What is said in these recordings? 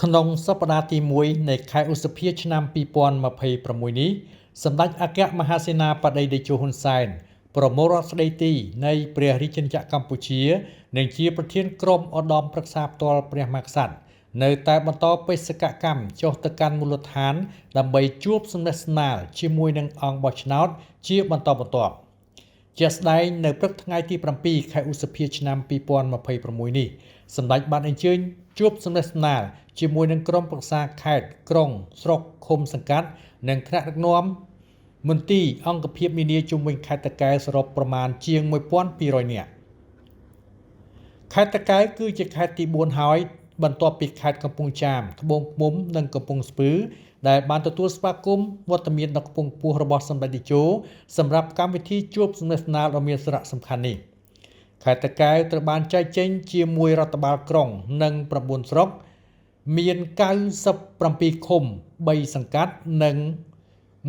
ក្នុងសប្តាហ៍ទី1នៃខែឧសភាឆ្នាំ2026នេះសម្ដេចអគ្គមហាសេនាបតីតេជោហ៊ុនសែនប្រមុខរដ្ឋស្ដីទីនៃព្រះរាជាណាចក្រកម្ពុជានិងជាប្រធានក្រុមឧត្តមប្រឹក្សាផ្ទាល់ព្រះមហាក្សត្រនៅតែបន្តបេសកកម្មចុះទៅកាន់មូលដ្ឋានដើម្បីជួបសំណេះសំណាលជាមួយនឹងអង្គបោះឆ្នោតជាបន្តបន្ទាប់ជាក់ស្ដែងនៅព្រឹកថ្ងៃទី7ខែឧសភាឆ្នាំ2026នេះសម្ដេចបានអញ្ជើញជួបសំណេះសំណាលជាមួយនឹងក្រុមប្រឹក្សាខេត្តក្រុងស្រុកឃុំសង្កាត់និងថ្នាក់ដឹកនាំមន្ទីរអង្គភាពនានាជុំវិញខេត្តតាកែវសរុបប្រមាណជាង1200នាក់ខេត្តតាកែវគឺជាខេត្តទី4ហើយបន្ទាប់ពីខេត្តកំពង់ចាមត្បូងឃ្មុំនិងកំពង់ស្ពឺដែលបានទទួលស្វាគមន៍វត្តមានដ៏ខ្ពង់ខ្ពស់របស់សម្ដេចតេជោសម្រាប់កម្មវិធីជួបសំណេះសំណាលដ៏មានសារៈសំខាន់នេះខេត្តតាកែវត្រូវបានចែកចេញជាមួយរដ្ឋបាលក្រុងនិង9ស្រុកមាន97ឃុំ3សង្កាត់និង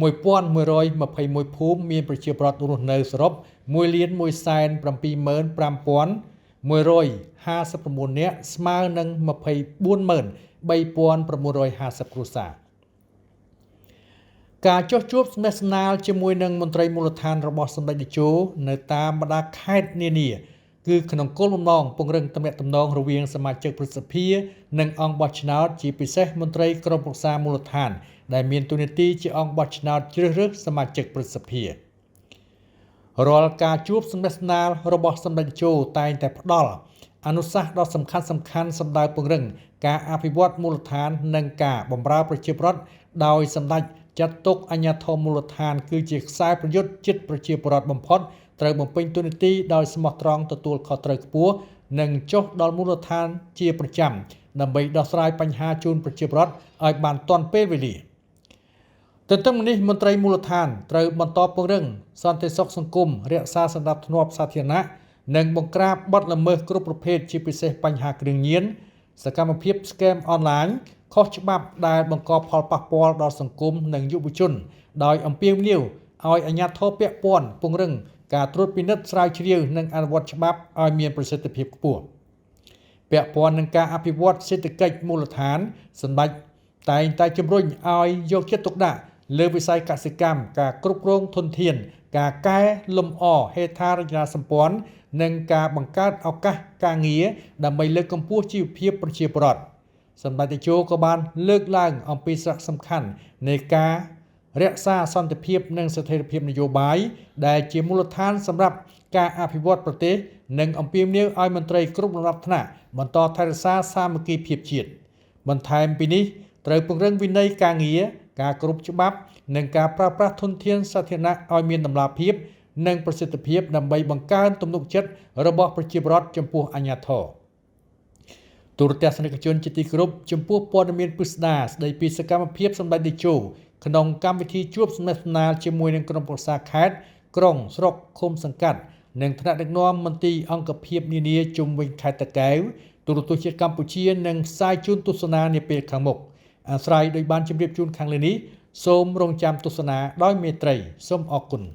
1121ភូមិមានប្រជាពលរដ្ឋរស់នៅសរុប1,175,159នាក់ស្មើនឹង243,950គ្រួសារការចុះជួបសំណេះសំណាលជាមួយនឹងមន្ត្រីមូលដ្ឋានរបស់សម្ដេចតេជោនៅតាមបណ្ដាខេត្តនានាគឺក្នុងគោលបំណងពង្រឹងទំនាក់ទំនងរវាងសមាជិកព្រឹទ្ធសភានិងអង្គបោះឆ្នោតជាពិសេសមន្ត្រីក្រុមប្រឹក្សាមូលដ្ឋានដែលមានតួនាទីជាអង្គបោះឆ្នោតជ្រើសរើសសមាជិកព្រឹទ្ធសភារាល់ការជួបសំណេះសំណាលរបស់សម្ដេចតេជោតែងតែផ្ដល់អនុសាសន៍ដ៏សំខាន់សំខាន់សម្ដៅពង្រឹងការអភិវឌ្ឍមូលដ្ឋាននិងការបម្រើប្រជាពលរដ្ឋដោយសម្ដេចចាត់ទុកអាជ្ញាធរមូលដ្ឋានគឺជាខ្សែប្រយុទ្ធជិតប្រជាពលរដ្ឋបំផុតត្រូវបំពេញតួនាទីដោយស្មោះត្រង់ទទួលខុសត្រូវខ្ពស់និងចុះដល់មូលដ្ឋានជាប្រចាំដើម្បីដោះស្រាយបញ្ហាជូនប្រជាពលរដ្ឋឲ្យបានទាន់ពេលវេលាទន្ទឹមនឹងនេះមន្ត្រីមូលដ្ឋានត្រូវបន្តពង្រឹងសន្តិសុខសង្គមរក្សាសណ្ដាប់ធ្នាប់សាធារណៈនិងបង្ក្រាបបទល្មើសគ្រប់ប្រភេទជាពិសេសបញ្ហាគ្រឿងញៀនសកម្មភាព scam អនឡាញខុសច្បាប់ដែលបង្កផលប៉ះពាល់ដល់សង្គមនិងយុវជនដោយអំពាវនាវឲ្យអាជ្ញាធរពាក់ព័ន្ធពង្រឹងការត្រួតពិនិត្យស្រាវជ្រាវនិងអនុវត្តច្បាប់ឲ្យមានប្រសិទ្ធភាពខ្ពស់ពាក់ព័ន្ធនឹងការអភិវឌ្ឍសេដ្ឋកិច្ចមូលដ្ឋានសម្ដេចតែងតែជំរុញឲ្យយកចិត្តទុកដាក់លើវិស័យកសិកម្មការគ្រប់គ្រងធនធានការកែលម្អហេដ្ឋារចនាសម្ព័ន្ធនិងការបង្កើតឱកាសការងារដើម្បីលើកកម្ពស់ជីវភាពប្រជាពលរដ្ឋសម្ដេចតេជោក៏បានលើកឡើងអំពីសារៈសំខាន់នៃការរក្សាសន្តិភាពនិងស្ថិរភាពនយោបាយដែលជាមូលដ្ឋានសម្រាប់ការអភិវឌ្ឍប្រទេសនិងអំពាវនាវឲ្យមន្ត្រីគ្រប់លំដាប់ថ្នាក់បន្តថែរក្សាសាមគ្គីភាពជាតិបន្ថែមពីនេះត្រូវពង្រឹងវិន័យការងារការគោរពច្បាប់និងការប្រើប្រាស់ធនធានសាធារណៈឲ្យមានតម្លាភាពនិងប្រសិទ្ធភាពដើម្បីបង្កើនទំនុកចិត្តរបស់ប្រជាពលរដ្ឋចំពោះអាជ្ញាធរទូរទស្សនិកជនជាទីគោរពចំពោះព័ត៌មានពិស្ដាស្ដីពីសកម្មភាពសម្ដេចតេជោក្នុងកម្មវិធីជួបសំណេះសំណាលជាមួយនឹងក្រុមប្រឹក្សាខេត្តក្រុងស្រុកឃុំសង្កាត់និងថ្នាក់ដឹកនាំមន្ទីរអង្គភាពនានាជុំវិញខេត្តតាកែវទូរទស្សន៍ជាតិកម្ពុជានឹងផ្សាយជូនទស្សនានាពេលខាងមុខអាស្រ័យដោយបានជម្រាបជូនខាងលើនេះសូមរងចាំទស្សនាដោយមេត្រីសូមអរគុណ។